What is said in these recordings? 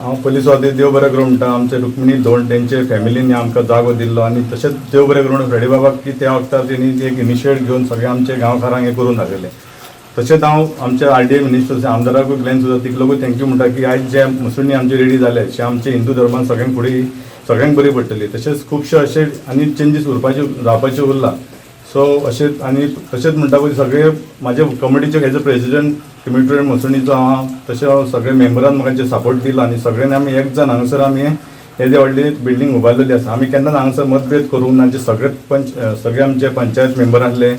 हांव पयलीं सुवातेर देव बरें करूं म्हणटा. आमचे रुक्मिणी धोंड तेंचे फॅमिलीन आमकां जागो दिल्लो आनी तशेंच देव बरें करूं फ्रेडी बाबाक की त्या वखतार तेणी एक इनिशिएट घेवन सगळे आमचे गांवकारांक हें करून दाखयलें. तशेंच हांव आमच्या आरडीए मिनिस्टर आमदाराकूय ग्लॅन सुद्दां तितलोकूय thank you म्हणटा की आयज जे मुसुंडी आमची रेडी जाले, अशें आमचे हिंदू धर्मान सगळ्यांक फुडें सगळ्यांक बरी पडटली. तशेंच खुबशे अशे आनी चेंजीस उरपाचे जावपाचे उरला. सो अशें आनी तशेंच म्हणटा पळय, सगळे म्हाजे कमिटीचे एज अ प्रेसिडेंट क्रिमेटोरियम मसुंडीचो हांव, तशें हांव सगळे मेंबरान म्हाका जे सपोर्ट दिला आनी सगळ्यांनी आमी एक जावन हांगासर आमी येदी व्हडली बिल्डींग उबारलेली आसा. आमी केन्नाच हांगासर मतभेद करूंक ना. जे सगळे पंच, सगळे आमचे पंचायत मेंबर आसले,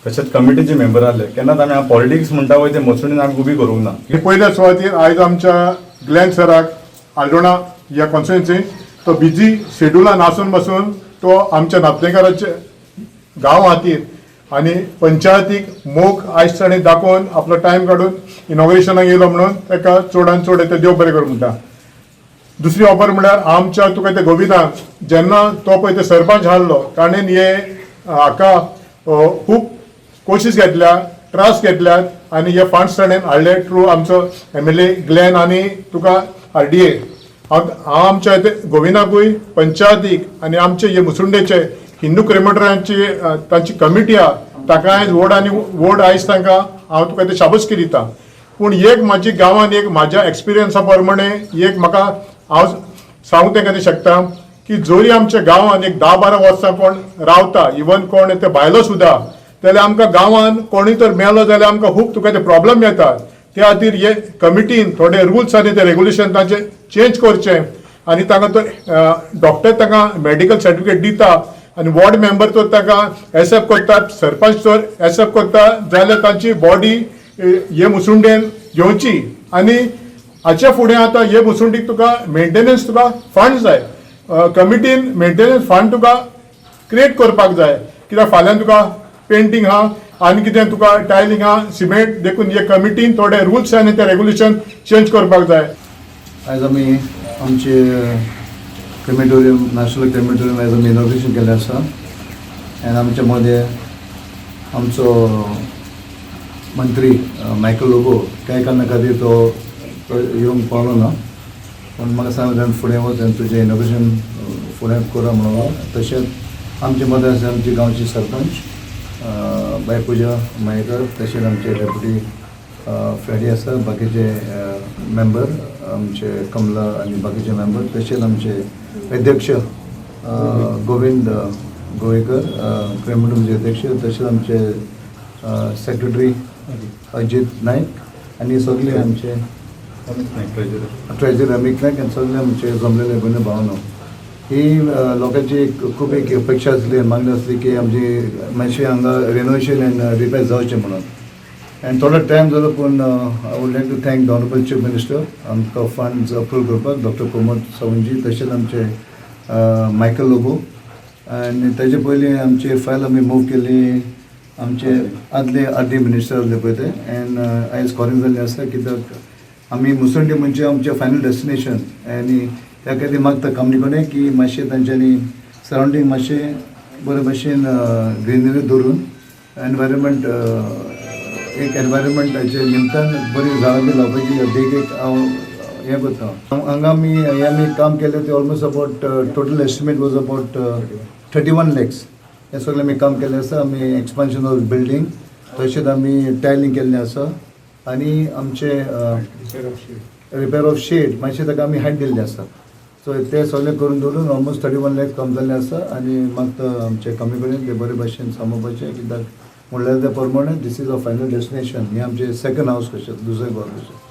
तशेंच कमिटीचे मेंबर आसले, केन्नाच आमी पॉलिटिक्स म्हणटा पळय ते मसुंडीन आमी उबी करूंक ना. ही पयल्या सुवातीर आयज आमच्या ग्लॅन सराक आल्डोणा ह्या कॉन्स्टिट्युन्सीन तो बिजी शेड्युलान आसून बसून तो आमच्या नातलेकाराचे गांव खातीर आनी पंचायतीक मोग आयज ताणें दाखोवन आपलो टायम काडून इनॉग्रेशनाक येयलो म्हणून ताका चडान चड ते देव बरें करूं म्हणटा. दुसरी खबर म्हळ्यार आमच्या तुका ते गोविंदाक जेन्ना तो पळय ते सरपंच हाडलो, ताणें हे हाका खूब कोशिश घेतल्या, त्रास घेतल्यात आनी हे फंड्स ताणें हाडले थ्रू आमचो एमएलए ग्लॅन आनी तुका आरडीए. हांव हांव आमच्या ते गोविंदाकूय, पंचायतीक आनी आमचे हे मुसुंडेचे हिंदू क्रिमेटोरियमची तांची कमिटी आहा, ताका आयज व्हड आनी व्हड आयज तांकां हांव तुका ते शाबुसकी दिता. पूण एक म्हाजी गांवान एक म्हाज्या एक्सपिरियन्सा प्रमाणे एक म्हाका हांव सांगूंक तेंका ते शकता की जरी आमच्या गांवान एक 10-12 वर्सां कोण रावता, इवन कोण ते बायलो सुद्दां, जाल्यार आमकां गांवान कोणूय तर मेलो जाल्यार आमकां खूब तुका ते प्रॉब्लम येता. त्या खातीर हे कमिटीन थोडे रुल्स आनी ते रेगुलेशन तांचे चेंज करचे आनी तांकां तो डॉक्टर तांकां मेडिकल सर्टिफिकेट दिता आनी वॉर्ड मेंबर तर ताका एक्सेप्ट करतात, सरपंच तर एक्सेप्ट करता जाल्यार तांची बॉडी हे मुसुंडेन घेवची. आनी हाच्या फुडें आतां हे मुसुंडीक तुका मेंटेनन्स तुका फंड जाय. कमिटीन मेंटेनन्स फंड तुका क्रिएट करपाक जाय, कित्याक फाल्यां तुका पेंटींग आहा आनी कितें तुका टायलिंग आहा, सिमेंट, देखून हे कमिटीन थोडे रुल्स आनी ते रेगुलेशन चेंज करपाक जाय. आयज आमी आमचे क्रिमेटोरियम, नॅशनल क्रिमेटोरियम आयज आमी इनॉग्रेशन केल्लें आसा आनी आमच्या मदें आमचो मंत्री मायकल लोबो कांय कारणा खातीर तो तो येवंक पावलो ना, पूण म्हाका सांगलें फुडें वच आनी तुजें इनॉग्रेशन फुडें करा म्हणून. तशेंच आमचे मदें आसा आमची गांवची सरपंच बाय पुजा मयेकर, तशेंच आमचे डेप्युटी फ्रेडी आसा, बाकीचे मेंबर आमचे कमला आनी बाकीचे मेंबर, तशेंच आमचे अध्यक्ष गोविंद गोवेकर, क्रेमडूमचे अध्यक्ष, तशेंच आमचे सेक्रेटरी अजित नायक आनी सगळे आमचे ट्रेजर अमित नायक आनी सगळे आमचे जमलेले भयण भावनो. ही लोकांची एक खूब एक अपेक्षा आसली आनी मागणी आसली की आमची मातशी हांगा रिनोवेशन आनी रिपेर जावचें म्हणून. आनी थोडो टायम जालो, पूण I would like to thank the honourable chief minister आमकां फंड्स अप्रूव करपाक, डॉक्टर प्रमोद सावंतजी, तशेंच आमचे मायकल लोबो. आनी ताजे पयलीं आमची फायल आमी मूव केली, आमचे आदले आदले मिनिस्टर आसले पळय ते. एंड आयज स्कॉरिंग जाल्लें आसा, कित्याक आमी मुसंडी म्हणजे आमचें फायनल डेस्टिनेशन आनी त्या खातीर मागता कंपनी कडेन की मातशें तांच्यांनी सरावंडींग मातशें बरे भशेन ग्रिनरी दवरून एनवायरमेंट एक एनवायरमेंटाचे निमतान बरी झाडां बी लावपाची देख एक हांव हें करता. हांगा आमी हें आमी काम केलें तें almost about total estimate was about 31 lakhs. हें सगळें आमी काम केल्लें आसा. आमी एक्सपान्शन ऑफ बिल्डींग, तशेंच आमी टायलिंग केल्लें आसा आनी आमचे रिपेर ऑफ शेड मातशें ताका आमी हायट दिल्लें आसा. सो ते सगळें करून दवरून ऑलमोस्ट 31 लॅक्स काम जाल्लें आसा. आनी मागता आमचे कमी कडेन ते बरे भाशेन सांबाळपाचें, कित्याक म्हणल्यार त्या प्रमाणे this is a final destination. हें आमचें सेकंड हावस कशें, दुसरें घर कशें.